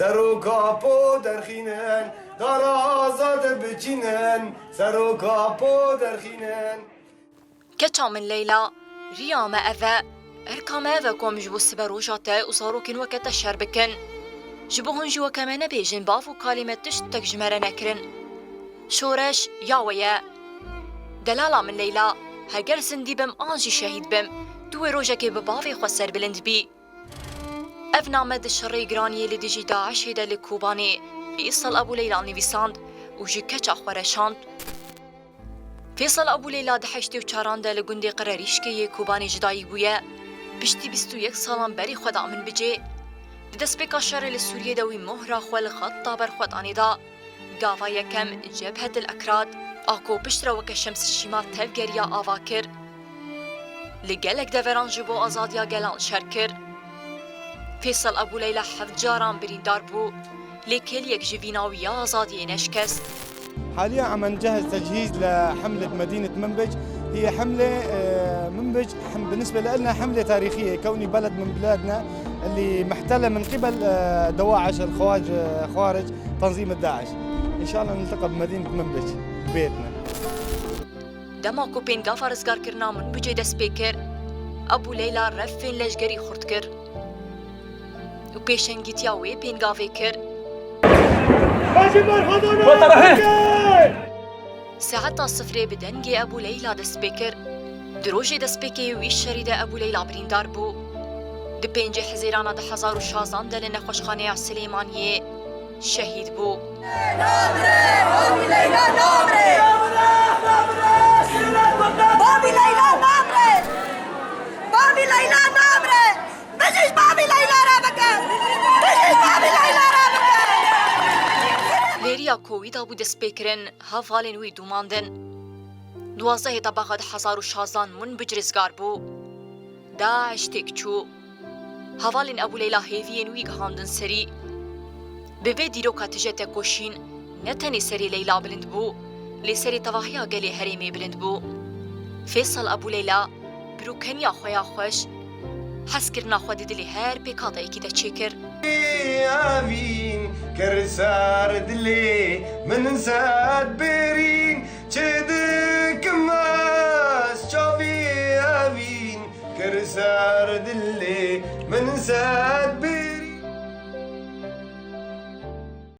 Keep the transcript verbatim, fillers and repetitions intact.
Seroka po derxînin, dara azad biçînin, seroka po derxînin. Keça min Leyla, riya me ev e, erka me ev e ku em ji bo sibe roja te û zarokên weke te şer bikin. Ji bo hûn jî weke me nebêjin bav û kalê me tiştek ji me re nekirin. Şoreş ya we ye. Delala min Leyla, heger zindî bim an jî şehîd bim, tu wê rojekê bi bavê xwe serbilind bî. Ev name di şerê giraniyê li dijî DAIŞ'ê de li Kobanê Fêsal Ebû Leyla nivîsand û ji keça xwe re şand. Fêsal Ebû Leyla di heştê û çaran de li gundê Qirerîşkê yê Kobanê ji dayik bûye. Piştî bîst û yek salan berî xwe da Minbicê. Di destpêka şerê li Sûriyê de wî mohra xwe li xeta berxwedanê da. Gava yekem Cebhetil Ekrad a ku piştre weke Şemsî Şîma tevgeriya ava kir. Li gelek deveran ji bo azadiya gelan şer kir. Fêsal Ebû Leyla heft caran birîndar bû, lê keliyek ji vîna wî ya azadiyê neşkest. حاليا عم نجهز تجهيز لحملة مدينة منبج. هي حملة، آه، منبج حم-، بالنسبة لنا حملة تاريخية، كوني بلد من بلادنا اللي محتلة من قبل، آه، دواعش الخواج-، آه، خوارج تنظيم الداعش. إن شاء الله نلتقى بمدينة منبج ببيتنا. Dema ku pêngava rizgarkirina Minbicê dest pê kir, Ebû Leyla refên leşgerî xurt kir û pêşengîtiya wê pêngavê kir. Saeta sifrê bi dengê Ebû Leyla dest pê kir. Di rojê destpêkê wî şerî de Ebû Leyla birîndar bû. Di pêncê Hezîrana du hezar û şazdan de li nexweşxaneya Silêmaniyê şehîd bû. Namre! Babî Leyla namre! Babî Leyla namre! Babî Leyla namre! Biziş Babî Leyla re bike! Biziş Babî Leyla re bike! Lêriya ku wî dabû destpêkirin, hevalên wî dûmandin. Duwazdehê Tebaxa du hezar û şazdan Minbic rizgar bû. DAIŞ têk çû. Hevalên Ebû Leyla hêviyên wî gihandin serî. Bi vê dîroka tije tekoşîn ne tenê serê Leyla bilind bû, lê serê tevahiya gelê herêmê bilind bû. Fêsal Ebû Leyla, pirûkeniya xwe ya xweş, hezkirina xwe di dilê her pêkhateyekî de çêkir. Evîn kir ser dilê min zed birîn, çi dikim ez çavî evîn kir ser dilê min zed